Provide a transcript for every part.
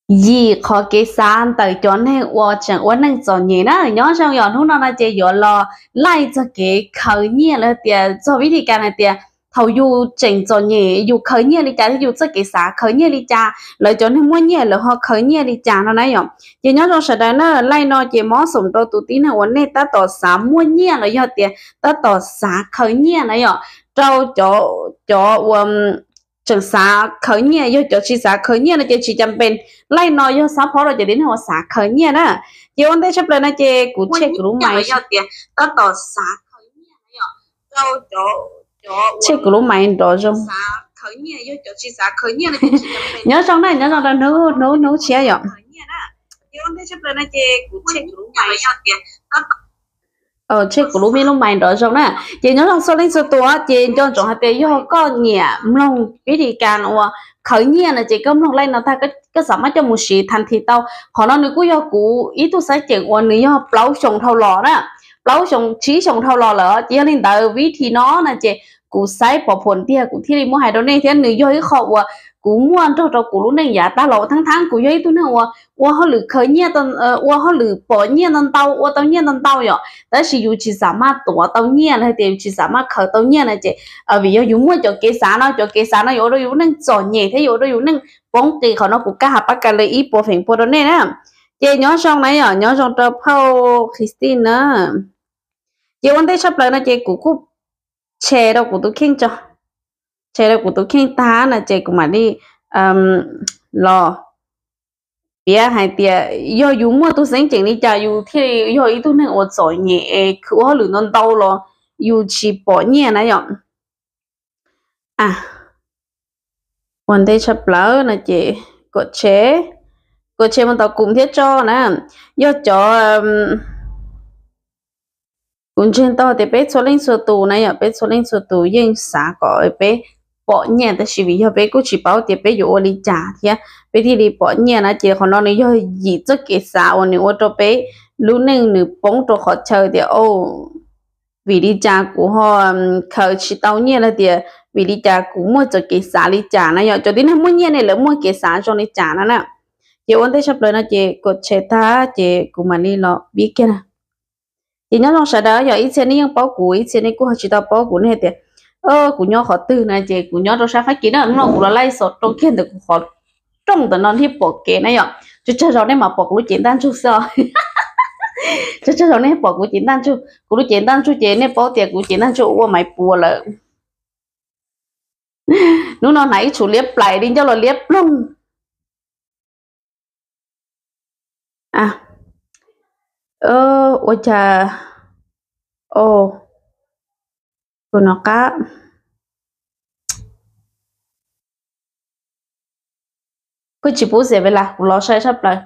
yim qhov kev xav ntawm cov neeg uas tseem ua neej txom nyem na. Nyob zoo yom, hnub no no ces yuav los laij txog kev khaws nyiaj los tias txog vib thi kas hais tias thaum yus tseem txom nyem yus khaws nyiaj li cas thiab yus txoj kev xav khaws nyiaj li cas, lawv cov neeg muaj nyiaj lawv ho khaws nyiaj li cas no na yom. Ces nyob zoo sawv daws na, laij no ces mob xoom rau tus tib neeg uas nej tab tom xav muaj nyiaj los yog tias tab tom xav khaws nyiaj na yom. Rau cov uas tseem xav khaws nyiaj, yog cov tsis xav khaws nyiaj no ces tsis cam pes. Laij no yog xab phob rau cov tib neeg uas xav khaws nyiaj na. Ces ua ntej tshaj plaws no ces kuv tshem kuv lub maiv, tshem kuv lub maiv nrov zoo. Nyob zoo na, nyob zoo rau hnub hnub hnub tshiab yom. Tshem kuv lub me lub maiv nrov zoo na. Ces nyob zoo txhua leej txhua tus, ces nco ntsoov hais tias yog koj nyiam mloog vib thi kas uas khaws nyiaj no ces koj mloog laij no tag koj xav muab coj mus siv thas thi tau. Qhov no nws kuj yog kuv ib tug xaib ceem uas nws yog plaub xyoo dhau los na, plaub xyoo tsib xyoo dhau los lawm. Ces yog li ntawd vib thi no na ces kuv xaib pov phuam tiag kuv thiaj li muab hais rau nej thiab nws yog ib qho uas kuv muaj nrog rau kuv lub neej yav tag los. Thaab thaab kuv yog ib tug neeg uas ua hauj lwm khaws nyiaj, ua hauj lwm pom nyiaj ntau ntau, ua tau nyiaj ntau ntau yom, tab sis yus tsis xav maj tuav tau nyiaj los tias yus tsis xav maj khaws tau nyiaj na ces vim yog yus muaj cov kev xav no, cov kev xav no yuav ua rau yus lub neej txom nyem thiab yuav ua rau yus neej poob qis. Qhov no kuv kaj has pab kas li ib puas feem pua rau nej na. Ces nyob zoo na yom, nyob zoo rau phauj Christine na. Ces ua ntej tshaj plaws no ces kuv kuj tshem rau kuv tus kheej tso, tshem rau kuv tus kheej tag no ces kuv mam li los piav hais tias yog yus muaj tus xeeb ceem li cas yus thiaj li yog ib tug neeg uas txom nyem es khwv ua hauj lwm ntau ntau los yus tsis pom nyiaj na yom. Ua ntej tshaj plaws no ces kom tshem, kom tshem mus tom kum thiab tso na. Yog cov, kuv ntseeg tau tias peb txhua leej txhua tus na yom, peb txhua leej txhua tus yeej xav kom peb pom nyiaj tab sis vim yog peb kuj tsis paub tias peb yuav ua li cas thiab peb thiaj li pom nyiaj na. Ces qhov no nws yog yim txoj kev xav uas nws ua rau peb lub neej nws poob rau qhov chaw tias vim li cas kuv ho khaws tsis tau nyiaj los tias vim li cas kuv muaj txoj kev xav li cas na yom. Cov tib neeg muaj nyiaj ne lawv muaj kev xav zoo li cas na na. Ces ua ntej tshaj plaws no ces kom tshem tag ces kuv mam li los piav kiag na. Ces nyob zoo sawv daws, yog ib txhia nej yeej paub kuv, ib txhia nej kuj ho tsis tau paub kuv, nej hais tias kuv nyob qhov twg na, ces kuv nyob rau sab Fab Kis na. Hnub no kuv los laij xov rau kiag ntawm kuv qhov rooj ntawm no nej pom kev na yom. Tsawg tsawg zaus nej mam pom kuv lub cev ntaj ntsug xwb os. Tsawg tsawg zaus nej pom kuv cev ntaj ntsug, kuv lub cev ntaj ntsug ces nej paub tias kuv cev ntaj ntsug ua maiv puas lawm. Hnub no hnav ib tshum liab plais li ncauj los liab ploog. Ua cas, tus no qab, kuj tsis pub xiam ve las, kuv los sai tshaj plaws.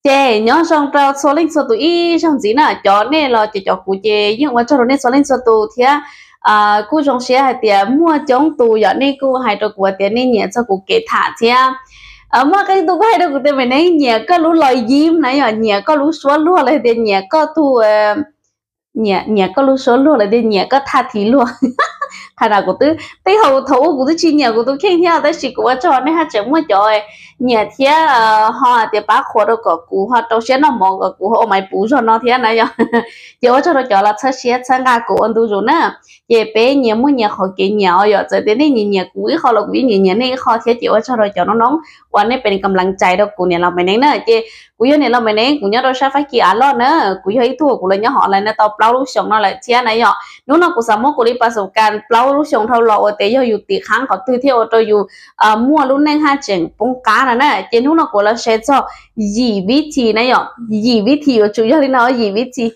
Ces nyob zoo rau txhua leej txhua tus ib zaug ntxiv na. Cov nej los ces cov kuv ces yeej ua tsaug rau nej txhua leej txhua tus thiab. Kuj zoo siab hais tias muaj coob tus yom, nej kuj hais rau kuv tias nej nyiam txog kuv kev tham thiab. Muaj qee tus kuj hais rau kuv tias me neeb nyiam koj lub lus yim na yom, nyiam koj lub suab luag los tias nyiam koj tus, nyiam koj lub suab luag los tias nyiam koj thaj thi luag. Qhov no kuv twb, tej thaum ub kuv twb tsis nyiam kuv tus kheej thiab tab sis kuv ua tsaug nej haj tseem muaj cov nyiam thiab ho tias pab qhuas rau kom kuv ho rau siab noj mov kom kuv ho ua maiv puv zog no thiab na yom. Ces ua tsaug rau cov los txhawb siab txhawb nqa kuv ua ntu zus na. Ces peb nyias muaj nyias qhov kev nyiam os yom, txawm tias nej nyiam nyiam kuv ib qho los kuv yeej nyiam nyiam nej ib qho thiab. Ces ua tsaug rau cov noob noob uas nej pes kam lees cai rau kuv niam laus Maiv Neeb na. Ces kuv yog niam laus Maiv Neeb, kuv nyob rau sab Fab Kis av loj na. Kuv yog ib tug kuv los nyob hov lawm no tau plaub lub xyoos no lawm thiab na yom. Hnub no kuv xav muab kuv li pas xub kas plaub lub xyoos dhau los uas tias yog yus tim qhov twg thiaj ua rau yus muaj lub neej haj tseem poob qab no na. Ces hnub no kuv los share txog yim vib thi na yom, yim vib thi yuav tsum yog li no, yim vib thi.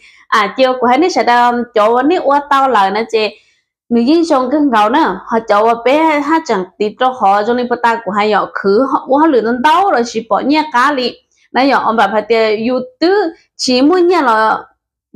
Ces kuv hais nej sawv daws cov uas nej ua tau lawm na ces nws yeej zoo kawg nkaus na. Ho cov uas peb haj tseem tiv rau qhov zoo li puag ta kuv hais yom, khwv ua hauj lwm ntau ntau los tsis pom nyiaj qab li na yom, npaum hais tias yus twb tsis muaj nyiaj los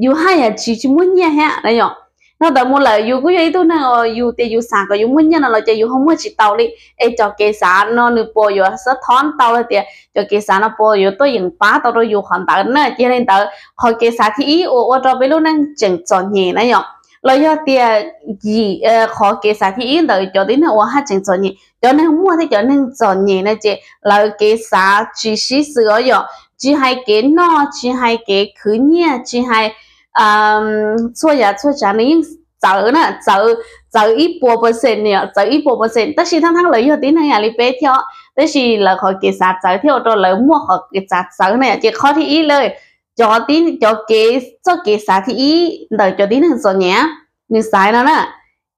yus haj yam tsis tsis muaj nyiaj thiab na yom. Dhau ntawd mus lawm yus kuj yog ib tug neeg uas yus tias yus xav kom yus muaj nyiaj no los ces yus ho muaj tsis tau li. Es cov kev xav no nws puas yuav xub thob tau los tias cov kev xav no puas yuav tuaj yeem pab tau rau yus qhov ntawd na. Ces yog li ntawd qhov kev xav thib ib uas ua rau peb lub neej tseem txom nyem na yom, Los yog tias yim, qhov kev xav thib ib ntawm cov tib neeg uas haj tseem txom nyem, cov neeg muaj thiab cov neeg txom nyem no ces lawv kev xav tsis sib xws os yom, tsis hais kev noj, tsis hais kev khwv nyiaj, tsis hais txhua yam txhua tsav nws yeej txawv na, txawv, txawv ib puas percent, txawv ib puas percent, tab sis thaj thaj lawv yog tib neeg yam li peb thiab, tab sis lawv qhov kev xav txawv thiab ua rau lawv muaj qhov kev xav txawv na yom. Ces qhov thib ib lawm, cov, cov kev, txoj kev xav thib ib ntawm cov tib neeg txom nyem, nws xaiv no na,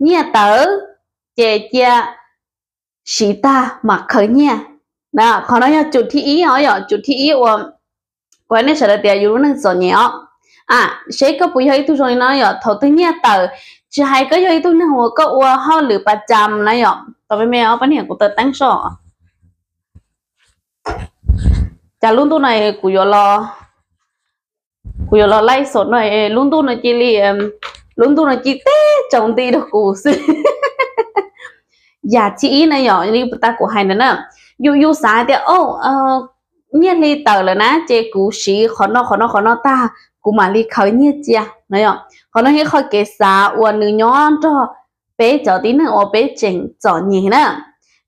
nyiaj tawv ces cia siv tag mam khaws nyiaj. Qhov no yog cum thib ib os yom, cum thib ib ua kuv hais nej sawv daws tias yus lub neej txom nyem os. Seb koj puas yog ib tug zoo li no yom, thaum twg nyiaj tawm, tsis hais koj yog ib tug neeg uas koj ua hauj lwm pas cam na yom, tau me me ob pab niag kuv taw teeb soj. Cas lub ntuj no kuv yuav los, kuv yuav los laij xom no, lub ntuj no cia li, lub ntuj no cia li teb tsaus nti rau kuv xwb. Yam thib ib na yom, li puas tas kuv hais ntawd na, yus, yus xav hais tias, o, nyiaj hli tawm lawm na ces kuv siv qhov no qhov no qhov no tag kuv mam li khaws nyiaj cia no yom. Qhov no yog ib qho kev xav uas nws nyob nrog peb cov tib neeg uas peb tseem txom nyem na.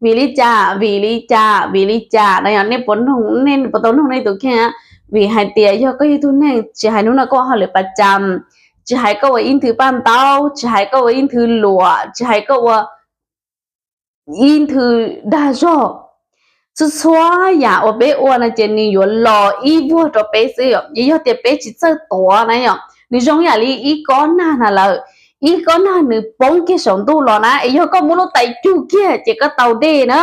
Vim li cas, vim li cas, vim li cas no yom, nej puas, nej puas tau noog nej tus kheej? Vim hais tias yog koj yog ib tug neeg tsis hais hnub no koj ua hauj lwm pas cam, tsis hais koj ua ib nthwv paj ntaub, tsis hais koj ua ib nthwv luam, tsis hais koj ua ib nthwv dag zog, txhua txhua yam uas peb ua no ces nws yuav los ib vuag rau peb xwb yom. Yog tias peb tsis txawj tuav na yom, nws zoo yam li ib kob nag na lawm, ib kob nag nws poob kiag saum ntuj los na, es yog koj muab lub tais cug kiag ces koj tau dej na.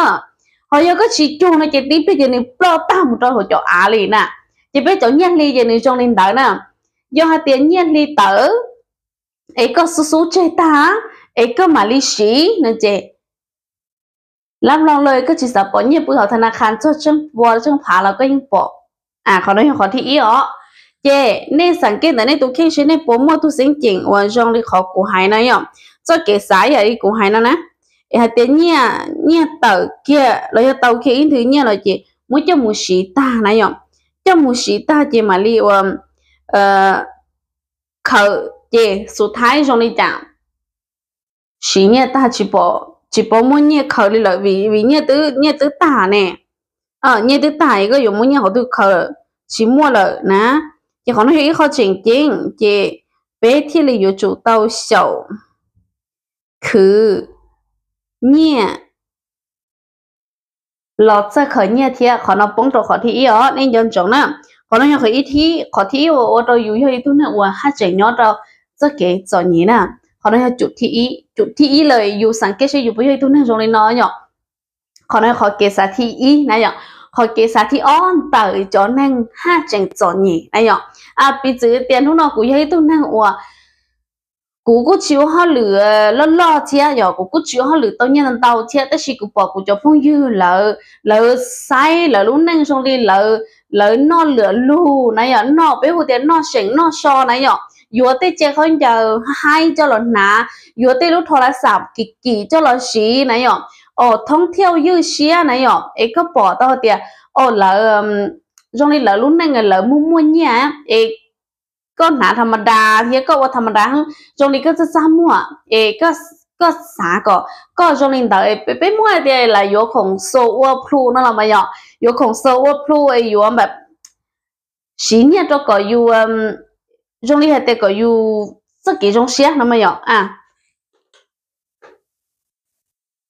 Ho yog koj tsis cug no ces tib pliag ces nws ploj tag mus rau hauv cov av li na. Ces peb cov nyiaj hli ces nws zoo li ntawd na. Yog hais tias nyiaj hli tawm es koj xub xub tseg tag es koj mam li siv no ces lab loo lawm, koj tsis xav pom nyiaj pw hauv tha na kha txog tsheej pua tsheej phav los koj yeej pom. Qhov no yog qhov thib ib os. Ces nej xav kev ntawm nej tus kheej seb nej puas muaj tug xeeb ceem uas zoo li qhov kuv hais no yom. Txoj kev xav yam li kuv hais no na, es hais tias nyiaj, nyiaj tawm kiag los yog tau kiag ib nthwv nyiaj los ces muab coj mus siv tag na yom. Coj mus siv tag ces mam li ua khaws ces xus thaib zoo li cas siv nyiaj tag tsis pom muaj nyiaj khaws li lawm vim, vim nyiaj twb, nyiaj twb tag ne. Nyiaj twb tag es koj yuav muaj nyiaj qhov twg khaws, tsis muaj lawm na. Ces qhov no yog ib qho tseem ceeb ces peb thiaj li yuav tsum tau xyaum khwv nyiaj los txawj khaws nyiaj thiab. Qhov no poob rau qhov thib ib os, nej nco ntsoov na. Qhov no yog qhov ib thib, qhov thib ib uas ua rau yus yog ib tug neeg uas haj tseem nyob rau txoj kev txom nyem na. Qhov no yog cum thib ib, cum thib ib lawm yus xav kev seb yus puas yog ib tug neeg zoo li no yom. Qhov no yog qhov kev xav thib ib na yom. Qhov kev xav thib ob ntawm cov neeg haj tseem txom nyem na yom. Piv txwv tias hnub no kuv yog ib tug neeg uas kuv kuj tsis ua hauj lwm loj loj thiab yom, kuv kuj tsis ua hauj lwm tau nyiaj ntau thiab, tab sis kuv pom kuv cov phooj ywg lawv, lawv saib lawv lub neej zoo li lawv, lawv noj lwm lug na yom, noj peb hu tias noj seem noj so na yom, yuav tej tsev khaub ncaws haib coj los hnav, yuav tej lub thos las xam kim kim coj los siv na yom, os thoob thiaj ywj siab na yom, es koj pom tau tias os lawv zoo li lawv lub neej lawv muaj muaj nyiaj es koj hnav tha ma das thiab koj ua tha ma das zoo li koj txaj txaj muag es koj xav kom koj zoo li ntawd. Peb muab tias lam yuav khoom xo ua plhu no los mas yom, yuav khoom xo ua plhu es yuav siv nyiaj rau kom yus zoo li hais tias kom yus txoj kev zoo siab no mas yom.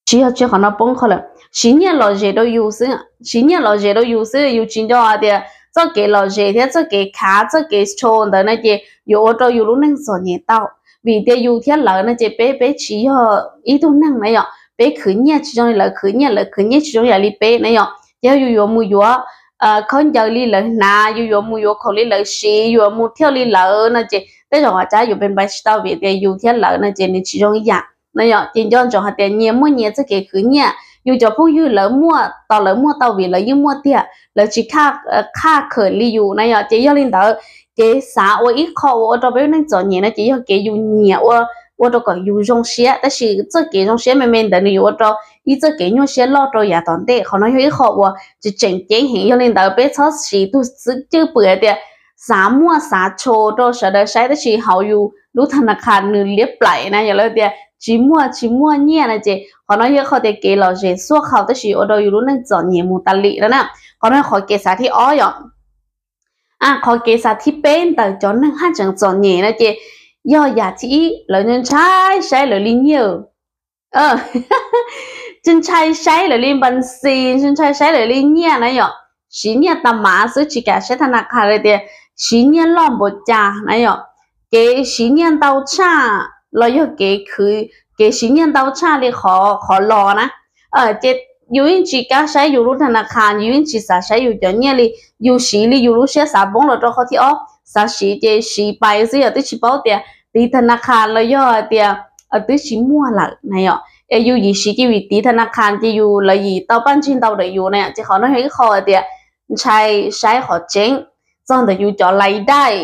Tsis yog, tsis yog, qhov no poob qhov lawm. Siv nyiaj lom zem rau yus xwb, siv nyiaj lom zem rau yus xwb, yus tsis nco tias txoj kev lom zem thiab txoj kev khav txoj kev tsho ntawd na ces yuav ua rau yus lub neej txom nyem tau. Vim tias yus thiab lawv no ces peb, peb tsis yog ib tug neeg na yom, peb khwv nyiaj tsis zoo li lawv khwv nyiaj, lawv khwv nyiaj tsis zoo yam li peb na yom. Ces yog yus yuav mus yuav khaub ncaws li lawv hnav, yus yuav mus yuav khoom li lawv siv, yuav mus thiaj li lawv no ces tej zaum qhov tsab yuav pe npai tsis tau vim tias yus thiab lawv no ces nws tsis zoo ib yam na yom. Ces nco ntsoov hais tias nyias muaj nyias txoj kev khwv nyiaj, yus cov phooj ywg lawv muaj tos lawv muaj tau vim lawv yeej muaj tiag, lawv tsis khaj khwv li yus na yom. Ces yog li ntawd, kev xav ua ib qho uas ua rau peb lub neej txom nyem no ces yog kev yus nyiam ua, ua rau kom yus zoo siab, tab sis txoj kev zoo siab me me ntawd nws yuav ua rau ib txoj kev nyuaj siab loj rau yav tom ntej. Qhov no yog ib qho uas tseem, tseem ceeb heev. Yog li ntawd peb txhob siv tus cwj pwm hais tias xav muaj xav tsho rau sawv daws saib, tab sis hauv yus lub thas nas khas nws liab plaim na yom, lawv tias tsis muaj tsis muaj nyiaj na ces qhov no yog qhov tias kev lom zem xuaj khau tab sis ua rau yus lub neej txom nyem mus tas li no na. Qhov no qhov kev xav thib ob yom. Qhov kev xav thib peb ntawm cov neeg haj tseem txom nyem no ces yog yam thib ib, lawv ntshai saib lawv li nyiaj ntshai saib lawv li npas xis, ntshai saib lawv li nyiaj na yom. Siv nyiaj tas mav xwb tsis kam saib thas nas khas li tias siv nyiaj loj npaum cas na yom. Kev siv nyiaj ntau tshaj los yog kev khwv, kev siv nyiaj ntau tshaj li qhov los na ces yus yeej tsis kam saib yus lub thas nas khas, yus yeej tsis xav saib yus cov nyiaj li. Yus siv li yus lub siab xav poob los rau qhov thib ob, xav siv ces siv pais xwb yom, twb tsis paub tias tiv thas nas khas los yog tias twb tsis muaj lawm na yom. Es yus yim siv cia vim tiv thas nas khas ces yus lawv yim tau paj ntsig ntau ntawm yus na ces qhov no yog ib qho tias ntshai saib qhov tseeb txog ntawm yus cov lais daij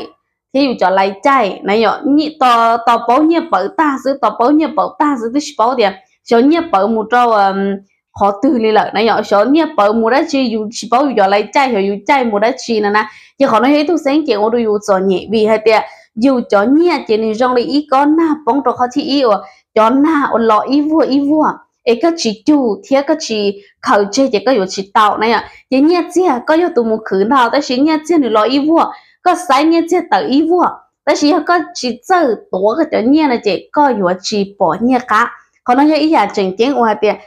thiab yus cov lais caij na yom. Tos paub nyiaj pawv tag xwb, tos paub nyiaj pawv tag xwb twb tsis paub tias xyov nyiaj pawv mus rau qhov twg li lawm na yom, xyov nyiaj pawv mus dab tsi, yus tsis paub yus cov lais caij xyov yus caij mus dab tsi no na. Ces qhov no yog ib tug xeeb ceem ua rau yus txom nyem vim hais tias yus cov nyiaj ces nws zoo li ib kob nag poob rau qhov thib ib uas cov nag uas los ib vuag ib vuag es koj tsis cug thiab koj tsis khaws tseg ces koj yuav tsis tau na yom. Ces nyiaj txiag koj yog tus mus khwv ntau tab sis nyiaj txiag nws los ib vuag, koj xaiv nyiaj txiag tawm ib vuag tab sis yog koj tsis txawj tuav koj cov nyiaj no ces koj yuav tsis pom nyiaj qab. Qhov no yog ib yam tseem ceeb uas hais tias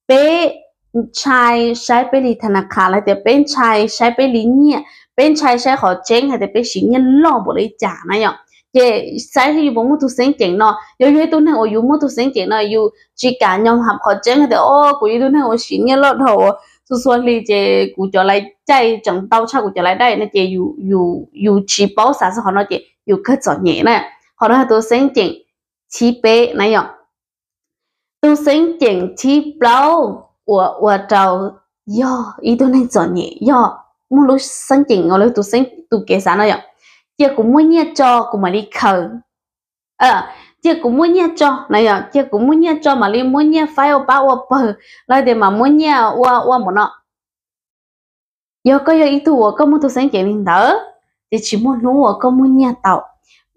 peb ntshai saib peb li thas nas khas los tias peb ntshai saib peb li nyiaj, peb ntshai saib qhov tseeb hais tias peb siv nyiaj loj npaum li cas na yom. Ces saib yus puas muaj tug xeeb ceem no, yog yus ib tug neeg uas yus muaj tug xeeb ceem no yus tsis kam nyob hauv qhov tseeb hais tias o kuv yog ib tug neeg uas siv nyiaj loj dhau txhua txhua hli ces kuv cov lais caij tseem ntau tshaj kuv cov lais daij no ces yus tsis paub xav txog qhov no ces yus kawg txom nyem na. Qhov no yog tus xeeb ceem thib peb na yom. Tus xeeb ceem thib plaub uas ua rau yog ib tug neeg txom nyem yog muaj lub xeeb ceem uas tus kev xav no yom, cia kuv muaj nyiaj tso kuv mam li khaws, cia kuv muaj nyiaj tso na yom, cia kuv muaj nyiaj tso mam li muab nyiaj faib ua pab ua pawg los tias mam muab nyiaj ua ua npaum no. Yog koj yog ib tug uas koj muaj tus xeeb ceem li ntawd ces tsis muaj hnub uas koj muaj nyiaj tau.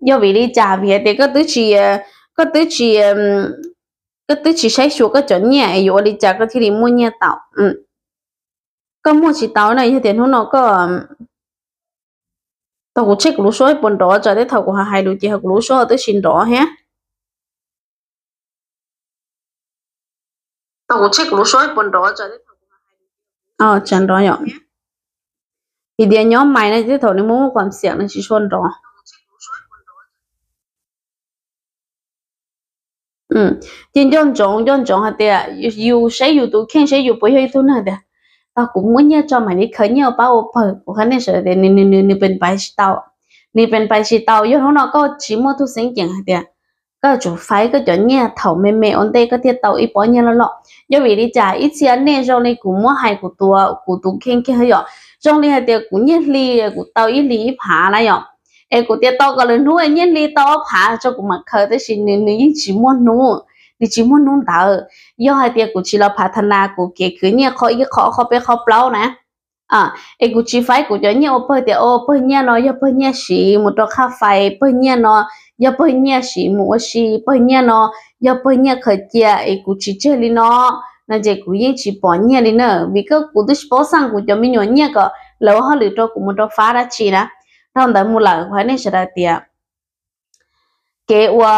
Yog vim li cas? Vim hais tias koj twb tsis, koj twb tsis, koj twb tsis saib xyuas koj cov nyiaj es yuav ua li cas koj thiaj li muaj nyiaj tau. Koj muaj tsis tau na, yog tias hnub no koj tau kuv tsheej kuv lub suab puas nrov tsam tej thaum kuv hais lus ces ho kuv lub suab twb tsis nrov thiab. Tsam nrov yom. Vim tias nyob mais no tej thaum nws muaj muaj qhuam xiam nws tsis tshua nrov. Ces nco ntsoov nco ntsoov hais tias yus saib yus tus kheej saib yus puas yog ib tug neeg tias tau kuv muab nyiaj tso mam li khaws nyiaj ua pab ua pawg. Kuv qhia nej sawv daws tias nws pes pais tsis tau, nws pes pais tsis tau. Yog hnub no koj tsis muaj tug xeeb ceem hais tias koj yuav tsum faib koj cov nyiaj thaum me me ua ntej koj thiaj tau ib pob nyiaj loj loj. Yog vim li cas? Ib txhia nej zoo li kuv muab hais kuv tus, kuv tus kheej kiag yom, zoo li hais tias kuv nyiaj hli kuv tau ib hlis ib phav na yom, es kuv tias tau kom lwm hnub nyiaj hli tau ob phav tso kuv mam khaws, tab sis nws, nws yeej tsis muaj hnub, nws tsis muaj hnub ntawd. Yog hais tias kuv tsis los phav tha nas kuv kev khwv nyiaj qhov ib qhov ob qhov peb qhov plaub na, es kuv tsis faib kuv cov nyiaj ua pawg tias o pawg nyiaj no yog pawg nyiaj siv mus rau qhaj fais, pawg nyiaj no yog pawg nyiaj siv mus ua si, pawg nyiaj no yog pawg nyiaj khaws cia es kuv tsis tseg li no, no ces kuv yeej tsis pom nyiaj li na, vim koj, kuv twb tsis paub xaj kuv cov me nyuam nyiaj kom lawv ua hauj lwm rau kuv mus rau fab dab tsi na. Dhau ntawd mus lawm kuv hais nej sawv daws tias kev ua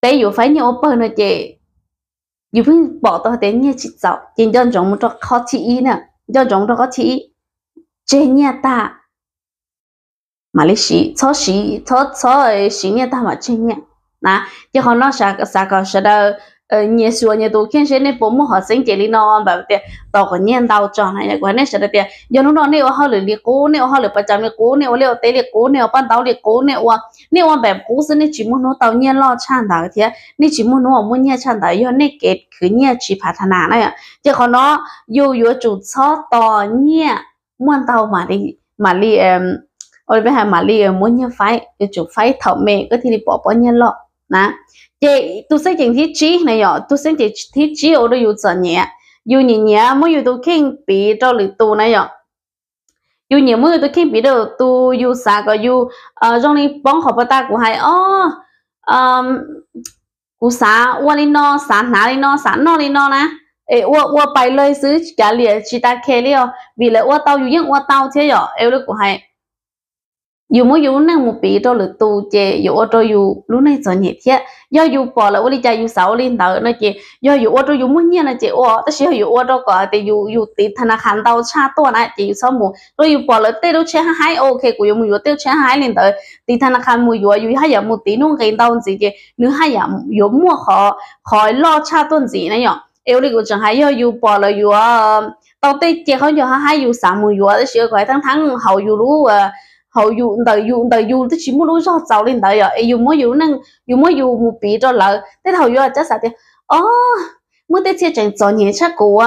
peb yuav faib nyiaj ua pawg no ces yus pheej pom tau tias nyiaj tsis txaus ces nco ntsoov mus rau qhov thib ib na, nco ntsoov mus rau qhov thib ib, tseg nyiaj tag mam li siv, txhob siv, txhob, txhob siv nyiaj tag mam tseg nyiaj na. Ces qhov no xav kom sawv daws nyias xyuas nyias tus kheej seb nej puas muaj qhov xeeb ceem li no npam tias tau kom nyiaj ntau tso na. Kuv hais nej sawv daws tias yog hnub no nej ua hauj lwm li qub, nej ua hauj lwm pas cam li qub, nej ua liaj ua teb li qub, nej ua paj ntaub li qub, nej ua, nej ua npam qub xwb nej tsis muaj hnub tau nyiaj loj tshaj ntawd thiab nej tsis muaj hnub uas muaj nyiaj tshaj ntawd yog nej kev khwv nyiaj tsis phav tha nas na. Ces qhov no yus yuav tsum txhob tos nyiaj muaj ntau mam li, mam li, ua li peb hais mam li muab nyiaj faib, yuav tsum faib thaum me koj thiaj li pom pob nyiaj loj na. Ces tus xeeb ceem thib tsib na yom, tus xeeb ceem thib tsib ua rau yus txom nyem, yus nyiam nyiam muab yus tus kheej piv rau lwm tus na yom. Yus nyiam muab yus tus kheej piv rau lwm tus, yus xav kom yus zoo li poob qhov pas tas kuv hais os, kuv xav ua li no, xav hnav li no, xav noj li no na, es ua ua pais li xwb, tsis kav liam tsis tas khe li os, vim lawv ua tau yus yeej ua tau thiab yom. Es li kuv hais, yus muab yus lub neej mus piv rau lwm tus ces yuav ua rau yus lub neej txom nyem thiab. Yog yus pom lawv ua li cas yus xav ua li ntawd no ces yog yuav ua rau yus muaj nyiaj no ces ua, tab sis yog yuav ua rau kom hais tias yus, yus tiv tha na khas ntau tshaj tuaj na ces yus txhob mus. Rau yus pom lawv tej lub tsheb haj haib, ok, kuv yuav mus yuav tej lub tsheb haj haib li ntawd, tiv tha na khas mus yuav, yus haj yam mus tiv nuj nqis ntau ntxiv ces nws haj yam yuav muaj qhov, qhov loj tshaj tuaj ntxiv na yom. Es ua li kuv tseem hais, yog yus pom lawv yuav tau tej ce khaub ncaws haj haib yus xav mus yuav, tab sis kuv hais thaab thaab hauv yus lub, hauv yus ntawm yus, ntawm yus twb tsis muaj lub zog txaus li ntawd yom, es yus muab yus neej, yus muab yus mus piv rau lawv, tej thaum yuav cab xav tias, o, muaj tej txhia tseem txom nyem tshaj kuv,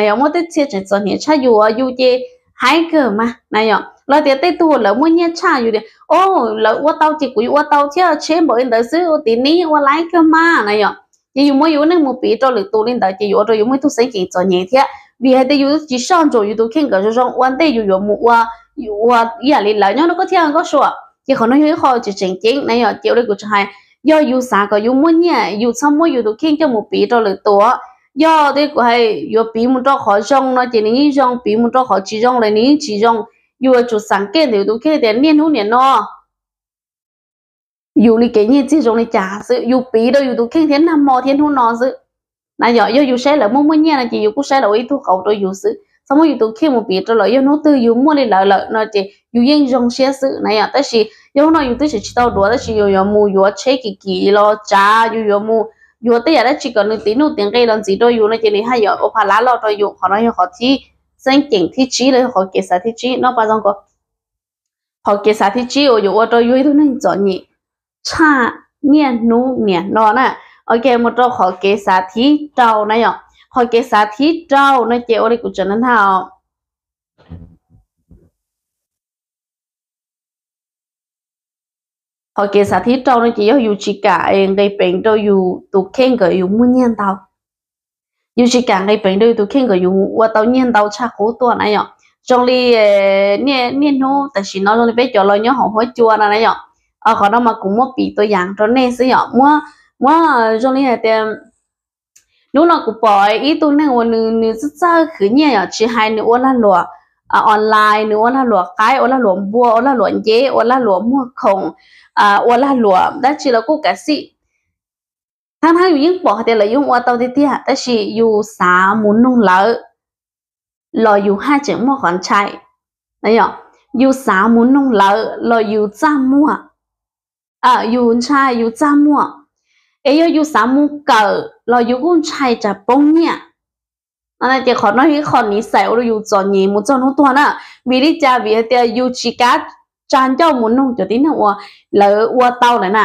yog muaj tej txhia tseem txom nyem tshaj yus, yus ces haib kawg mas na yom. Los tias tej tug lawv muaj nyiaj tshaj yus tias, o, lawv ua tau ces kuv yuav ua tau thiab, tsheb npaum li ntawd xwb, ua tim neb ua laib kawg mas na yom. Ces yus muab yus neej mus piv rau lwm tus li ntawd ces yuav ua rau yus muaj ib tug xeeb ceem txom nyem thiab, vim hais tias yus tsis soj ntsuam yus tus kheej kom zoo zoo ua ntej yus yuav mus ua, ua ib yam li lawv nyob rau koj thiab nkauj sua. Ces qhov no yog ib qho tseem tseem ceeb na yom. Ces ua li kuv tseem hais, yog yus xav kom yus muaj nyiaj, yus txhob muab yus tus kheej coj mus piv rau lwm tus. Yog li kuv hais, yuav piv mus rau qhov zoo no ces nws yeej zoo, piv mus rau qhov tsis zoo los nws yeej tsis zoo. Yus yuav tsum xav kev ntawm yus tus kheej tias niaj hnub niam no yus li kev nyiaj txiag zoo li cas xwb, yus piv rau yus tus kheej thiab nag hmo thiab hnub no xwb na yom. Yog yus saib lawv muaj muaj nyiaj no ces yus kuj saib lawv ua ib tug qauv rau yus xwb, txhob muab yus tus kheej mus piv rau lawv. Yog hnub twg yus muaj li lawv lawm no ces yus yeej zoo siab xwb na yom. Tab sis yog hnub no yus twb tsis tau duav, tab sis yus yuav mus yuav tsheb kim kim los tsav, yus yuav mus yuav tej yam dab tsi kom nws tiv nuj tiv nqi los ntxiv rau yus no ces nws haj yam ua pha lab loj rau yus. Qhov no yog qhov thib, xeeb ceem thib tsib los yog qhov kev xav thib tsib no pa zoo ko. Qhov kev xav thib tsib uas yuav ua rau yus ib tug neeg txom nyem tshaj niaj hnub niam no na. Ok, mus rau qhov kev xav thib rau na yom. Qhov kev xav thib rau no ces ua li kuv tseem nag nag os. Qhov kev xav thib rau no ces yog yus tsis kam nqis peev rau yus tus kheej kom yus muaj nyiaj ntau. Yus tsis kam nqis peev rau yus tus kheej kom yus ua tau nyiaj ntau tshaj qub tuaj na yom. Zoo li niaj hnub tam sim no zoo li peb cov los nyob hauv huab cua no na yom. Qhov no mas kuv muab piv tua yas rau nej xwb yom. Muab, muab zoo li hais tias hnub no kuv pom ib tug neeg uas nws, nws txawj txawj khwv nyiaj yom, tsis hais nws ua lag luam online, nws ua lag luam qaib, ua lag luam npua, ua lag luam nceb, ua lag luam muag khoom, ua lag luam dab tsi los kuj kav xij. Thaab thaab yus yeej pom hais tias lawv yeej ua tau tiag tiag, tab sis yus xav mus noog lawv los yus haj tseem muaj qhov ntshai. Yus xav mus noog lawv los yus txaj muag, yus ntshai yus txaj muag. Es yog yus xav mus kawm los yus kuj ntshai tsam poob nyiaj. Ces qhov no yog ib qho niv xais ua rau yus txom nyem mus txog hnub tuag na. Vim li cas? Vim hais tias yus tsis kav tsa ncauj mus noog cov tib neeg uas lawv ua tau lawm na.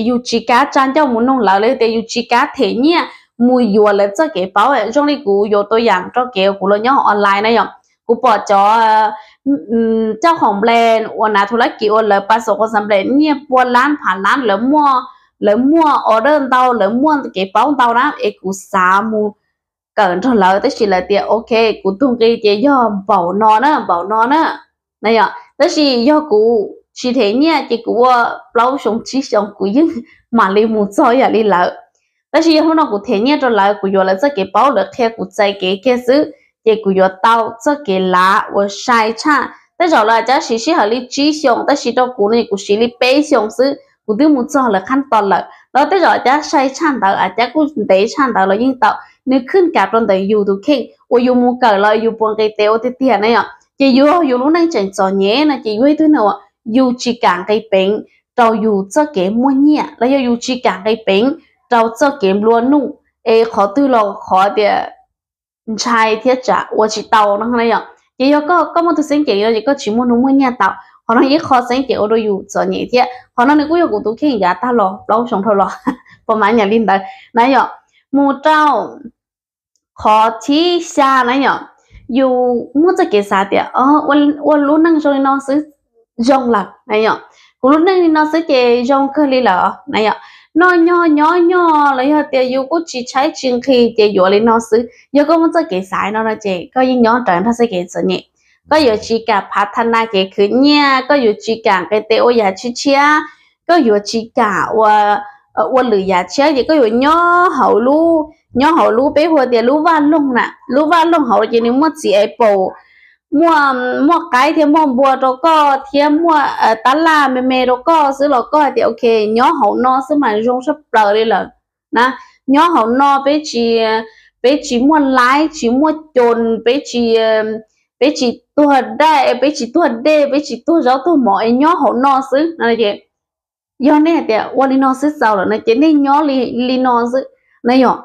Yus tsis kav tsa ncauj mus noog lawv, los tias yus tsis kav them nyiaj mus yuav lawv txoj kev paub. Zoo li kuv yuav tua yas rau kev kuv los nyob online na yom, kuv pom cov coj khoom nplej uas nav thu lab kis uas lawv pas xom qhov xav nplej nyiaj pua lab phav lab, lawv muaj, lawv muaj order ntau, lawv muaj kev paub ntau na, es kuv xav mus kawm nrog lawv, tab sis lawv tias ok, kuv tus nqi ces yog npaum no na, npaum no na, na yom. Tab sis yog kuv tsis them nyiaj ces kuv ua plaub xyoo tsib xyoo kuv yeej mam li mus txog yam li lawv. Tab sis yog hnub no kuv them nyiaj rau lawv, kuv yuav lawv txoj kev paub, lawv qhia kuv txais kev kiag xwb, ces kuv yuav tau txoj kev lav uas sai tshaj. Tej zaum lawv cab siv sij hawm li tsib xyoos, tab sis rau kuv no kuv siv li peb xyoos xwb kuv twb mus txog lawv qhab tos lawm. Los tej zaum cab sai tshaj ntawd, a cab kuj ntev tshaj ntawd los yeej tau. Nws khwj kam rau ntawm yus tus kheej uas yus mus kawm los yus puas nqis tes ua tiag tiag na yom. Ces yus, yus lub neej tseem txom nyem no ces yus ib tug neeg uas yus tsis kam nqis peev rau yus txoj kev muaj nyiaj los yog yus tsis kam nqis peev rau txoj kev nplua nuj, es qhov twg los qhov tias ntshai thiab tsam ua tsis tau no na yom. Ces yog koj, koj muaj tus xeeb ceem no ces koj tsis muaj hnub muaj nyiaj tau. Qhov no ib qho xeeb ceem ua rau yus txom nyem thiab. Qhov no nws kuj yog kuv tus kheej yav tag los plaub xyoo dhau los puas mas nyam li ntawd na yom. Mus rau qhov thib xya na yom, yus muaj txoj kev xav tias ua lub neej zoo li no xwb zoo lawm na yom, kuv lub neej li no xwb ces zoo kawg li lawm na yom. Noj nyog nyob nyog los yog tias yus kuj tsis tshaib tsis nqhis ces yuav li no xwb. Yog koj muaj txoj kev xav no no ces koj yeej nyob raws nrog txoj kev txom nyem. koj yuav tsis kam phav tha nas kev khwv nyiaj, koj yuav tsis kam nqis tes ua yam tshiab tshiab, koj yuav tsis kam ua, ua lwm yam tshiab ces koj yuav nyob hauv lub, nyob hauv lub peb hu tias lub vaj loog na, lub vaj loog hauv ces nws muaj txiv apple, muaj, muaj qaib thiab muaj npua rau koj thiab muaj tab laj me me rau koj xwb los koj hais tias ok, nyob hauv no xwb mas zoo sab plaws li lawm na. Nyob hauv no peb tsis, peb tsis muaj laib, tsis muaj coos, peb tsis, peb tsis tuag dej, peb tsis tuag dej, peb tsis tuag zaub tuag mov es nyob hauv no xwb no ces, yog nej hais tias ua li no xwb txaus lawm no ces nej nyob li, li no xwb na yom.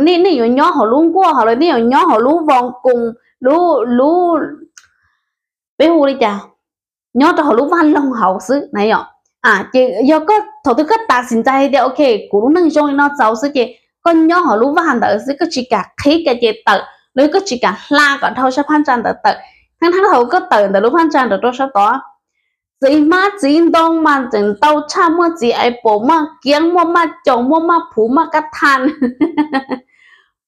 Nej, nej yuav nyob hauv lub nkuaj hauv los nej yuav nyob hauv lub voos koos, lub, lub, peb hu li cas, nyob rau hauv lub vaj loog hauv xwb na yom. Ces yog koj thaum twg koj tas sim ntxais hais tias ok, kuv lub neej zoo li no txaus xwb ces koj nyob hauv lub vaj ntawd xwb, koj tsis kam qhib ka ces tawm los koj tsis kam hla kom dhau sab phab ntsa ntawd tawm. Thab thab thaum koj tawm ntawm lub phab ntsa ntawd rau sab tod, txiv hmab txiv ntoo mas tseem ntau tshaj, muaj txiv apple, muaj kiab, muaj maj coos, muaj maj phuv, muaj kab thaj,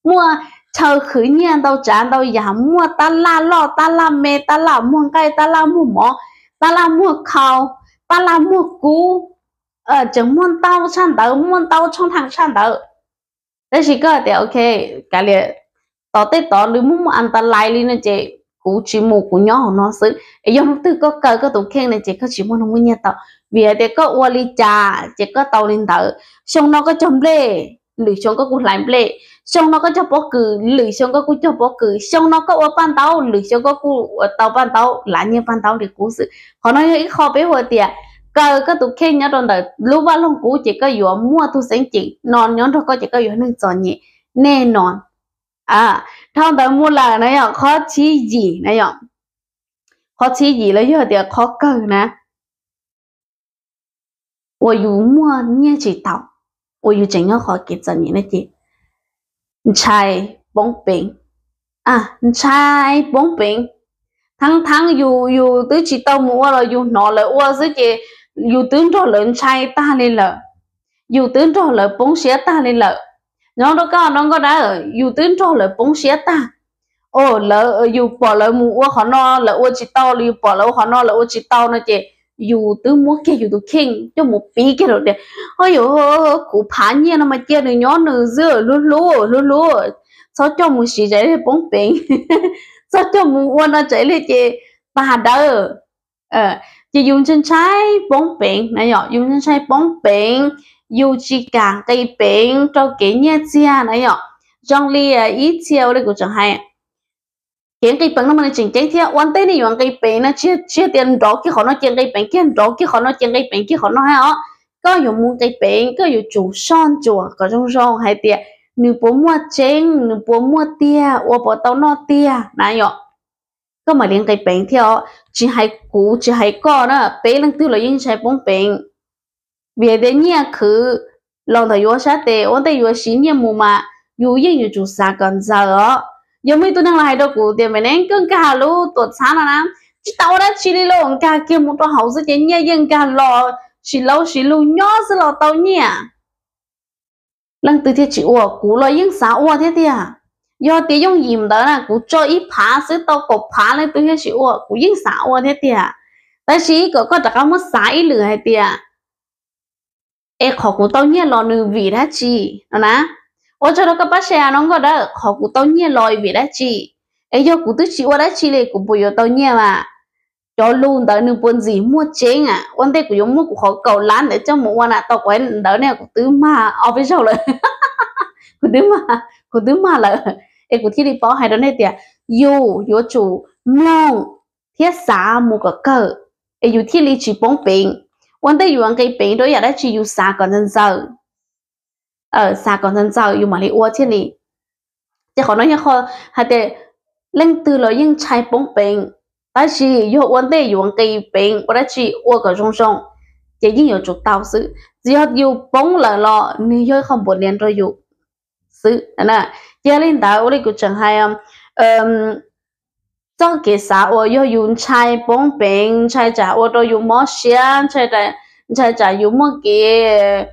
muaj chaw khwv nyiaj ntau tsav ntau yam, muaj tab laj loj tab laj me, tab laj muag nqaij, tab laj muag mov, tab laj muag khau, tab laj muag kub, tseem muaj ntau tshaj ntawd, muaj ntau tshooj thaaj tshaj ntawd. Tab sis koj tias ok, kav liam, tod tej tod lawv muaj muaj an ta lais li no ces kuv tsis mus, kuv nyob hauv no xwb. Es yog hnub twg koj kaw koj tus kheej no ces koj tsis muaj hnub muaj nyiaj tau, vim hais tias koj ua li cas ces koj tau li ntawd. Xyoo no koj cog nplej, lwm xyoo koj kuj hlais nplej. Xyoo no koj cog pob kws, lwm xyoo koj kuj cog pob kws. Xyoo no koj ua paj ntaub, lwm xyoo koj kuj ua tau paj ntaub, lav nyiaj paj ntaub li qub xwb. Qhov no yog ib qho peb hu tias kaw koj tus kheej nyob rau ntawm lub vaj loog qub ces koj yuav muaj tug xeeb ceem no nyob nrog koj ces koj yuav neeg txom nyem nej no. Dhau ntawd mus lawm na yom, qhov thib yim na yom, qhov thib yim los yog tias qhov kawg na, uas yus muaj nyiaj tsis tau, uas yus tseem nyob qhov kev txom nyem no ces ntshai poob peev. Ntshai poob peev. Thaab thaab yus, yus twb tsis tau mus ua los yus hnov lawv ua xwb ces yus twb nrog lawv ntshai tag li lawm, yus twb nrog lawv poob siab tag li lawm. Nyob rau koj no Nkauj Dawb, yus twb nrog lawv poob siab tag. Yus pom lawv mus ua qhov no lawv ua tsis tau, los yus pom lawv ua qhov no lawv ua tsis tau no ces yus twb muab kiag yus tus kheej coj mus piv kiag rau tias, o yus, kuv phav nyiaj no mas cia nws nyob nws xwb, hlub hlub hlub hlub, txhob coj mus siv tsam ib pliag poob peev, txhob coj mus ua no tsam ib pliag ces tag dawb. Ces yus ntshai ntshai poob peev na yom, yus ntshai ntshai poob peev, yus tsis kam nqis peev rau kev nyiaj txiag na yom. Zoo li ib txhia ua li kuv tseem hais, kev nqis peev no mas nws tseem ceeb thiab. Ua ntej nej yuav nqis peev no tsis, tsis tias nrov kiag qhov no ces nqis peev kiag, nrov kiag qhov no ces nqis peev kiag qhov no os. Koj yuav mus nqis peev koj yuav tsum soj ntsuam kom zoo zoo hais tias nws puas muaj tseeb, nws puas muaj tiag, ua puas tau noj tiag na yom. Koj mam li nqis peev thiab os. Tsis hais kuv tsis hais koj na, peb leej twg los yeej ntshai poob peev. Vim hais tias nyiaj khwv los ntawm yus sab tes, ua ntej yuav siv nyiaj mus mas yus yeej yuav tsum xav kom ntxaws os. Yog muaj ib tug neeg los hais rau kuv tias, me neeb, koj nkag lub tuam txhab no na, tsis tau ua dab tsi li lauj, nkag kiag mus rau hauv xwb ces nyiaj yeej nkag los, siv lauj siv luag nyob xwb los tau nyiaj. Leej twg thiaj tsis ua, kuv los yeej xav ua thiab tiag. Yog tias yooj yim ntawd na kuv tso ib phav xwb tau kaum phav leej twg thiaj tsis ua, kuv yeej xav ua thiab tiag. Tab sis kom koj rov qab muab xav ib lwm hais tias, es qhov kuv tau nyiaj los nws vim dab tsi no na? Ua tsaug rau koj pab share no Nkauj Dawb, qhov kuv tau nyiaj los vim dab tsi? Es yog kuv twb tsis ua dab tsi li kuv puas yuav tau nyiaj mas? Cov lus ntawd nws puas ntxim muaj tseeb a? Ua ntej kuv yuav muab kuv qhov kaum lab ntawd coj mus ua na, tau kuv ntawd ne kuv twb mag ob peb zaug lawm. Kuv twb mag, kuv twb mag lawm. Es kuv thiaj li paub hais rau nej tias yus yuav tsum mloog thiab xav mus kom kawg es yus thiaj li tsis poob peev. Ua ntej yus nqis peev rau yam dab tsi yus xav kom ntxaws ntxaws, xav kom ntxaws ntxaws yus mam li ua thiaj li. Ces qhov no yog qhov hais tias leej twg los yeej ntshai poob peev, tab sis yog ua ntej yuav nqis peev ua dab tsi ua kom zoo zoo ces yeej yuav tsum tau xwb. Txawm yog yus poob lawm los nws yog ib qho npuav nias rau yus xwb. Ces yog li ntawd ua li kuv tseem hais, txoj kev xav uas yog yus ntshai poob peev, ntshai tsam ua rau yus mob siab, ntshai tsam yus muaj kev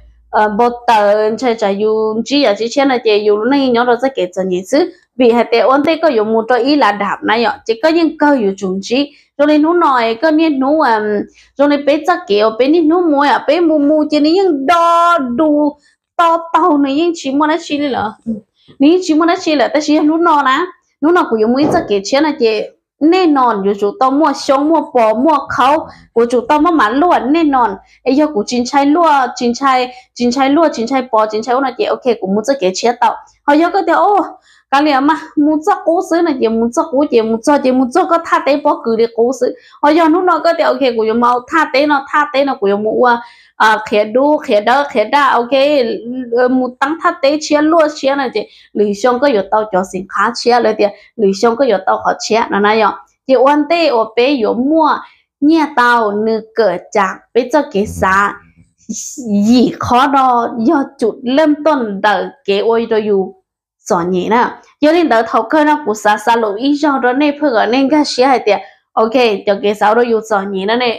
npau taws, ntshai tsam yus ntsib yam tshiab tshiab no ces yus lub neej nyob rau txoj kev txom nyem xwb. Vim hais tias ua ntej koj yuav mus rau ib lav dam na yom, ces koj yeej kawg yuav tsum ntsib. Zoo li hnub no koj niaj hnub, zoo li peb txoj kev uas peb niaj hnub mus, peb mus mus ces nws yeej do du to taug, nws yeej tsis muaj dab tsi li lawm. Nws yeej tsis muaj dab tsi lawm, tab sis yog hnub no na, hnub no kuv yuav mus ib txoj kev tshiab no ces nej no yuav tsum tau muaj xyoob muaj pos muaj khaub, kuv tsum tau maj mam luaj nej no. Es yog kuv tsis ntshai luaj, tsis ntshai, tsis ntshai luaj, tsis ntshai pos, tsis ntshai ub no ces ok, kuv mus txoj kev tshiab tau. Ho yog koj tias, o, kav liam mas mus txoj qub xwb no ces mus txoj qub, ces mus txog ces mus txog koj thaj teb pob kws li qub xwb. Ho yog hnub no koj tias ok, kuv yuav mus thaj teb no, thaj teb no kuv yuav mus ua qhiav dub qhiav dawb qhiav daj, ok, mus teeb thaj teb tshiab luaj tshiab no ces lwm xyoo koj yuav tau cov xim qhab tshiab, lawv tias lwm xyoo koj yuav tau qhov tshiab no na yom. Ces ua ntej uas peb yuav muaj nyiaj tau, nws kawm cas peb txoj kev xav yim qhov no yog cum lej toj ntawm kev ua rau yus txom nyem na. Yog li ntawd thaum kawg no kuv xav xa lus ib zaug rau nej phaj kom nej nkag siab hais tias, ok, cov kev xav ua rau yus txom nyem no ne,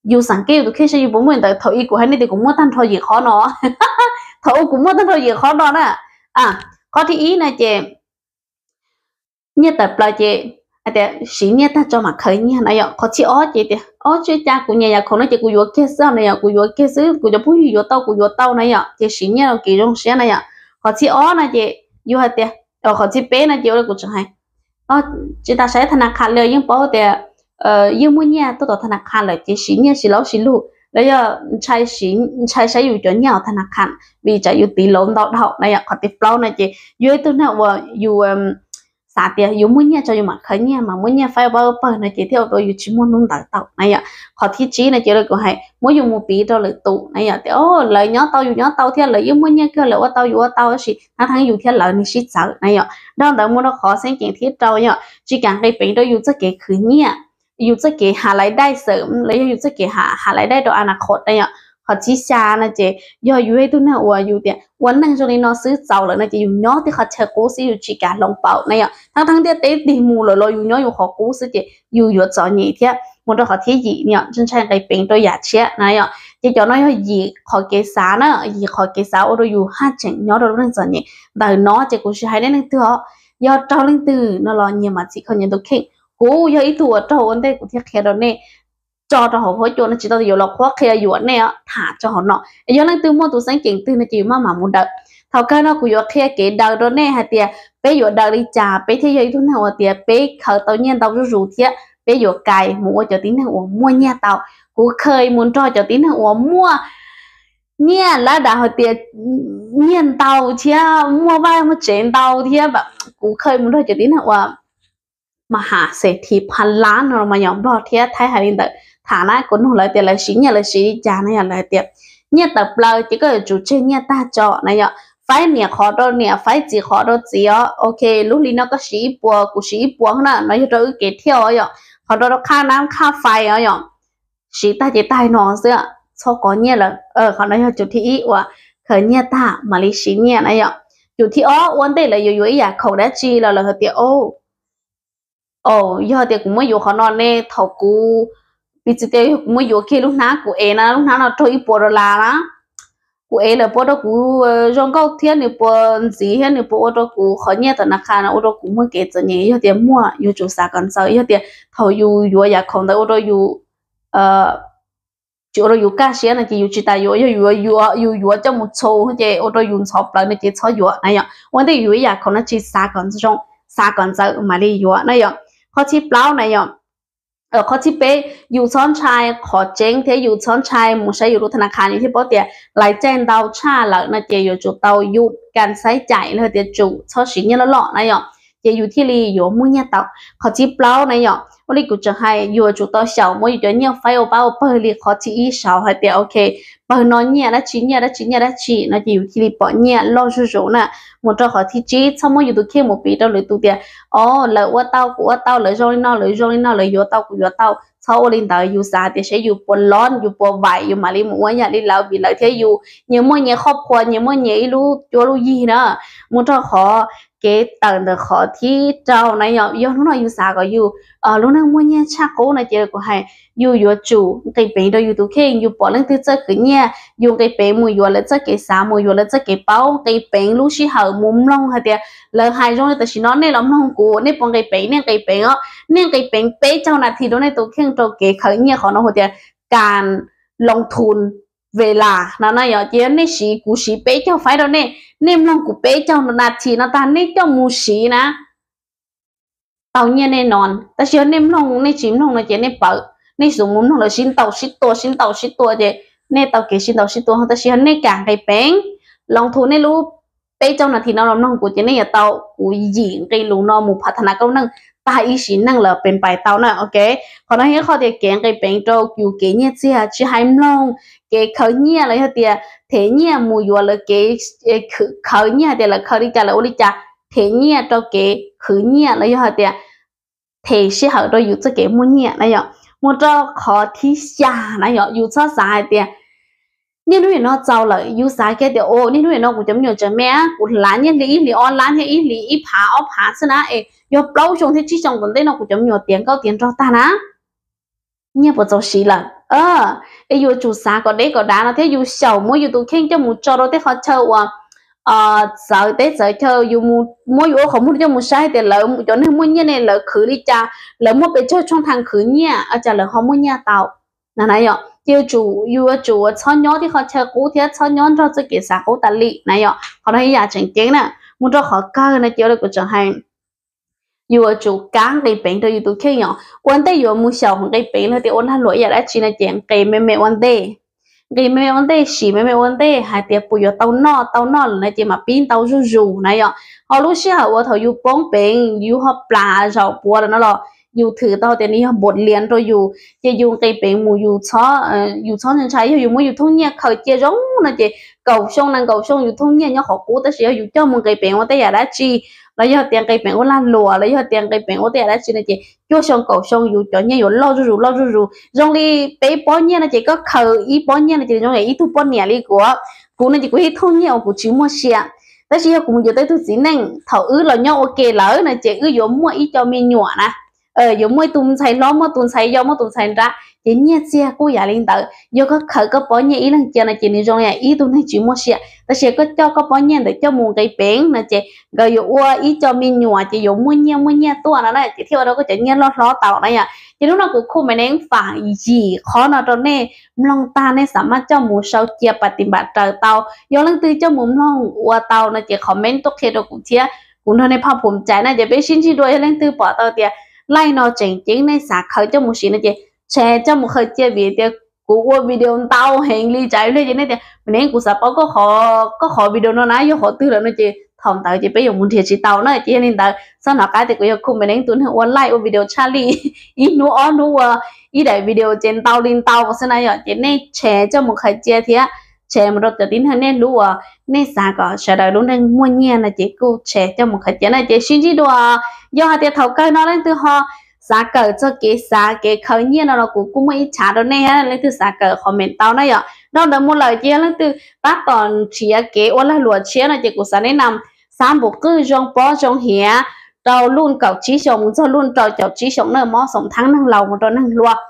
yus xav kev yus tus kheej saib yus puas muaj li ntawd. Thaum ub kuv hais nej tias kuv muaj tag nrho yim qhov no. Thaum ub kuv muaj tag nrho yim qhov no na. Qhov thib ib no ces nyiaj tawm plaws ces hais tias siv nyiaj tag tso mam khaws nyiaj na yom. Qhov thib ob ces tias, o, tsis cas, kuv nyiam yam khoom no ces kuv yuav kiag xwb na yom, kuv yuav kiag xwb, kuv cov phooj ywg yuav tau kuv yuav tau na yom, ces siv nyiaj rau kev zoo siab na yom. Qhov thib ob no ces yus hais tias, qhov thib peb no ces ua li kuv tseem hais, tsis tas saib thas nas khas li, yeej paub tias yeej muaj nyiaj tuaj tom thas nas khas lawm ces siv nyiaj siv laub siv lug, los yog ntshai saib yus cov nyiaj hauv thas nas khas, vim tsam yus tiv laub ntau dhau na yom. Qhov thib plaub no ces yus ib tug neeg uas yus xav tias yus muaj nyiaj tso yus mam khaws nyiaj, mam muaj nyiaj faib pab pawg no ces thiaj ua rau yus tsis muaj hnub ntawd tau na yom. Qhov thib tsib no ces kuv hais muab yus mus piv rau lwm tus na yom, tias, o, lawv nyob tau yus nyob tau thiab, lawv yeej muaj nyiaj kawg, lawv ua tau yus ua tau, tab sis thab theeb yus thiab lawv nws sib txawv na yom. Dhau ntawd mus rau qhov xeeb ceem thib rau yom, tsis kam nqis peev rau yus txoj kev khwv nyiaj, yus txoj kev has lais daij xwm los yog yus txoj kev has lais daij rau a na qhov na yom. Qhov thib xya no ces yog yus ib tug neeg uas yus tias ua neej zoo li no xwb txaus lawm no ces yus nyob tib qhov chaw qub xwb, yus tsis kam hloov pauv na yom. Thab theeb ntiaj teb tig mus lawm los yus nyob yus qhov qub xwb ces yus yuav txom nyem thiab. Mus rau qhov thib yim no, ntshai nqis peev rau yam tshiab na yom. Ces cov no yog yim qhov kev xav na, yim qhov kev xav ua rau yus haj tseem nyob rau lub neej txom nyem. Ntawm no ces kuv tsis hais nej leej twg os, yog raug leej twg no los nyias mam txhim kho nyias tus kheej. Kuv yog ib tug uas raug ua ntej kuv thiaj qhia rau nej tso rau hauv huab cua no, tsis tau yuav los qhuab qhia yuam nej tham tso hauv no. Yog leej twg muaj tus xeeb ceem twg no ces yus maj mam mus daws. Thaum kawg no kuv yuav qhia kev daws rau nej hais tias peb yuav daws li cas peb thiaj yog ib tug neeg uas tias peb khaws tau nyiaj ntau zuj zus thiab peb yuav kais mus ua cov tib neeg uas muaj nyiaj tau. Kuv khaws mus nrog cov tib neeg uas muaj nyiaj lab dam hais tias nyiaj ntau thiab muaj vaj muaj tsev ntau thiab, kuv khaws mus nrog cov tib neeg uas mas has xes thim pha lab no mas yog Nplog thiab Thaib hais li ntawd. Tham na kuv nug lawv tias lawv siv nyiaj lawv siv li cas na yom, lawv hais tias nyiaj tawm plaws ces koj yuav tsum tseg nyiaj tag tso na yom. Faib niam qhov rau niam, faib txiv qhov rau txiv os. Ok, lub hli no koj siv ib puas kuv siv ib puas na, no yog rau wb kev thiaj os yom. Qhov rau rau khaj nab khaj fais os yom. Siv tag ces tag no xwb, txhob kov nyiaj lawm. Qhov no yog cum thib ib uas khaws nyiaj tag mam li siv nyiaj na yom. Cum thib ob, ua ntej lawv yuav yuav ib yam khoom dab tsi los lawv hais tias, o, yog tias kuv muab yuav qhov no ne, thaum kuv, piv txwv tias yog kuv muab yuav kiag lub hnab kuv ev na, lub hnab no raug ib puas dollar na, kuv ev lawm puas rau kuv zoo nkauj thiab nws puas ntxiv thiab nws puas ua rau kuv qhov nyiaj tom na khas no ua rau kuv muaj kev txom nyem. Yog tias muaj yuav tsum xav kom ntxaws, yog tias thaum yus yuav yam khoom ntawd ua rau yus tsis ua rau yus kaj siab no ces yus tsis tas yuav. Yog yus yuav coj mus txhu ces ua rau yus ntxhov plawv no ces txhob yuav na yom. Ua ntej yuav ib yam khoom no tsis xav kom zoo, xav kom ntxaws mam li yuav na yom. Qhov thib plaub na yom, qhov thib peb, yus txhob ntshai qhov tseeb thiab yus txhob ntshai mus saib yus lub thas nas khas, yus thiaj paub tias lais caij ntau tshaj lawm no ces yuav tsum tau yus kas xaib caim los tias tsum txhob siv nyiaj loj loj na yom, ces yus thiaj li yuav muaj nyiaj tau. Qhov thib plaub na yom, ua li kuv tseem hais, yuav tsum tau xyaum muab yus cov nyiaj faib ua pab ua pawg li qhov thib ib saud hais tias ok, pawg no nyiaj dab tsi nyiaj dab tsi nyiaj dab tsi no ces yus thiaj li pom nyiaj loj zuj zus na. Mus rau qhov thib tsib, txhob muab yus tus kheej mus piv rau lwm tus tias, o, lawv ua tau kuv ua tau, lawv zoo li no lawv zoo li no, lawv yuav tau kuv yuav tau. Txhob ua li ntawd, yus xav tias seb yus puas lov yus puas vaim yus mam li mus ua yam li lawv, vim lawv thiab yus nyias muaj nyias qhov phuas, nyias muaj nyias ib lub cuab lub yig na. Mus rau qhov kev tawm ntawm qhov thib rau na yom, yog hnub no yus xav kom yus lub neej muaj nyiaj tshaj qub no ces kuv hais yus yuav tsum nqis peev rau yus tus kheej. Yus pom leej twg txawj khwv nyiaj, yus nqis peev mus yuav lawv txoj kev xav, mus yuav lawv txoj kev paub, nqis peev lub sij hawm mus mloog hais tias lawv hais zoo li tam sim no nej los mloog kuv, nej puas nqis peev? Nej nqis peev, nej nqis peev peb caug nas this rau nej tus kheej rau kev khwv nyiaj, qhov no hu tias kas loos thus ve las no na yom. Ces yog nej siv, kuv siv peb caug faib rau nej, nej mloog kuv peb caug nas this no tag nej coj mus siv na, tau nyiaj nej no. Tab sis yog nej mloog nej tsis mloog no ces nej pawv, nej xub mus mloog lawv sib ntaus sib tua sib ntaus sib tua ces nej tau kev sib ntaus sib tua. Tab sis yog nej kam nqis peev, loos thus nej lub peb caug nas this no los mloog kuv ces nej yuav tau kuv yim nqe lus no mus phav tha nas koj lub neej tag ib sim neej lawm pes pais tau na. Ok, qhov no yog ib qho tias kev nqis peev rau yus kev nyiaj txiag, tsis hais mloog kev khwv nyiaj los yog tias them nyiaj mus yuav lawv kev khwv nyiaj hais tias lawv khwv li cas lawv ua li cas, them nyiaj rau kev khwv nyiaj los yog hais tias them sij hawm rau yus txoj kev muaj nyiaj na yom. Mus rau qhov thib xya na yom, yus txhob xav hais tias niaj hnub nim no txaus lawm, yus xav kiag tias o niaj hnub nim no kuv cov me nyuam tseem me, kuv hlav nyiaj hli ib hlis ob lab thiab ib hlis ib phav ob phav xwb na es yog plaub xyoo thiab tsib xyoo tom ntej no kuv cov me nyuam tiav nkauj tiav nraug tag na, nyiaj puas txaus siv lawm. Es yuav tsum xav kom deb kom dav no thiab yus xyaum muab yus tus kheej coj mus tso rau tej qhov chaw uas txawv teb txawv chaw, yus muab yus ua qhov muag coj mus saib tias lawv cov neeg muaj nyiaj ne lawv khwv li cas, lawv muaj pes tsawg tshooj thaj khwv nyiaj, cas lawv ho muaj nyiaj tau na na yom. Ces yuav tsum, yus yuav tsum txhob nyob tej qhov chaw qub thiab txhob nyob nrog txoj kev xav qub tas li na yom. Qhov no ib yam tseem ceeb na. Mus rau qhov kawg no ces kuv tseem hais yus yuav tsum kav nqis peev rau yus tus kheej yom. Ua ntej yuav mus xyaum nqis peev los tias ua lag luam ib yam dab tsi no ces nqis me me ua ntej. Nqis me me ua ntej, sim me me ua ntej hais tias puas yuav tau noj, tau noj lawm no ces mam pib ntau zuj zus na yom. Ho lub sij hawm uas thaum yus poob peev yus ho plam zaum puav lawm no los yus thwm tau tias nws yog npaum li rau yus ces yus nqis peev mus, yus txhob ntshai ntshai. Yog yus muab yus thooj nyiaj khaws cia zoo no ces kaum xyoo nees nkaum xyoo yus thooj nyiaj nyob qhov qub, tab sis yog yus coj mus nqis peev ua tej yam dab tsi los yog tias nqis peev ua lag luam los yog tias nqis peev ua tej yam dab tsi no ces cuaj xyoo kaum xyoo yus cov nyiaj yuav loj zuj zus loj zuj zus. Zoo li peb pob nyiaj no ces koj khaws ib pob nyiaj no ces zoo li ib tug poj niam li kuv, kuv no ces kuv ib thooj nyiaj uas kuv tsis muaj sia. Tab sis yog kuv mus yuav tej tug txiv neej thaum wb los nyob ua ke lawm no ces wb yuav muaj ib co me nyuam na, yuav muaj ib tug ntxhais hlob, muaj tus ntxhais yau, muaj tus ntxhais nrab, ces nyiaj txiag kuj yam li ntawd. Yog koj khaws koj pob nyiaj ib leeg cia no ces nws zoo li ib tug neeg tsis muaj sia, tab sis koj coj koj pob nyiaj ntawd coj mus nqis peev no ces nkawd yuav ua ib co me nyuam ces yuav muaj nyiaj muaj nyiaj tuaj no na ces thiaj ua rau koj cov nyiaj loj hlob tau na yom. Ces hnub no kuv khuj me neeb faam yim qhov no rau nej mloog tag nej xav mas coj mus sau cia pas tis npam raws tau. Yog leej twg coj mus mloog ua tau no ces comment tuaj qhia rau kuv thiab, kuv nrog nej phaj phum cai na. Ces peb sib ntsib dua, yog leej twg pom tau tias laij no tseem ceeb nej xav khaws coj mus siv no ces share coj mus khaws cia vim tias kuv ua video ntau heev li tsam ib pliag ces nej tias me neeb kuv xav paub koj qhov video no na yog qhov twg lawm no ces thaum ntawd ces peb yuav mus nrhiav tsis tau na. Ces yog li ntawd txhob hnov qab tias kuv yog khuj me neeb tus neeg ua laij ua video tshaj lij, ib hnub ob hnub ua ib daim video ces ntau li ntau xwb na yom. Ces nej share coj mus khaws cia thiab share mus rau cov tib neeg nej hlub uas nej xav kom sawv daws lub neej muaj nyiaj no ces kuj share coj mus khaws cia na. Ces sib ntsib dua, yog hais tias thaum kawg no leej twg ho xav kawm txog kev xav kev khaws nyiaj no los kuv kuj muaj ib tshav rau nej, leej twg xav kawm comment tau na yom. Dhau ntawd mus lawm ces yog leej twg tab tom nrhiav kev ua lag luam tshiab no ces kuv xav nes nam xab npum qwj zoo pob zoo hiav rau luj kaum tsib xyoos mus txog luj rau caum tsib xyoos na, mob xoom thaab neeg laus mus rau neeg hluas.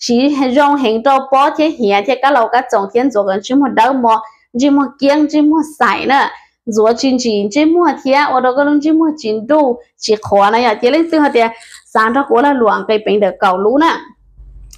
Siv zoo heev rau pob thiab hiav thiab kab laus kab txoom thiab ntxuav kom ntsej muag dawb mos, ntsej muag kiab, ntsej muag xaim na, ntxuav tsis ntsim ntsej muag thiab ua rau koj lub ntsej muag tsis nruj tsis qhuav na yom. Ces leej twg hais tias xav nrog kuv ua lag luam nqis peev ntawm kaum lub na,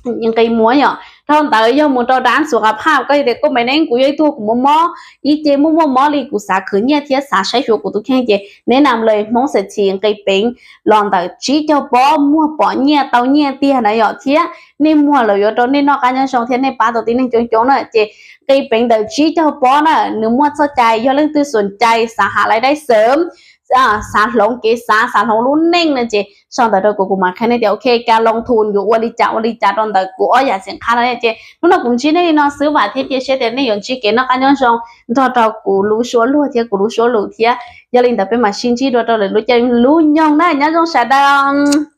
nqis muab yom. Dhau ntawd yog mus rau dab ntxuav qab phaj, koj tias kuj me neeb kuv yog ib tug kuv muaj mob, ib ce muaj muaj mob li kuv xav khwv nyiaj thiab xav saib xyuas kuv tus kheej ces nes nam lawm Hmoob xav txhim nqis peev los ntawm tsib caug pob muag pom nyiaj tau nyiaj tiag na yom. Thiab nej muag los yuav rau nej noj qab nyob zoo thiab nej pab tau tib neeg coob coob na. Ces nqis peev ntawm tsib caug pob na nws muaj txoj cai, yog leej twg xum cai xav has lais dai xeem, xav hloov kev xav, xav hloov lub neej no ces sau ntawv rau kuv, kuv mam qhia nej tias ok ka loo thum yuav ua li cas ua li cas rau ntawm kuv ob yam xeem qhab no. Ces hnub no kuv ntsib nej li no xwb, vam thiab cia siab tias nej yuav ntsib kev noj qab nyob zoo nrog rau kuv lub suab luag thiab kuv lub suab lus thiab. Yog li ntawd peb mam sib ntsib dua rau lwm lub caij lub nyoog na, nyob zoo sawv daws.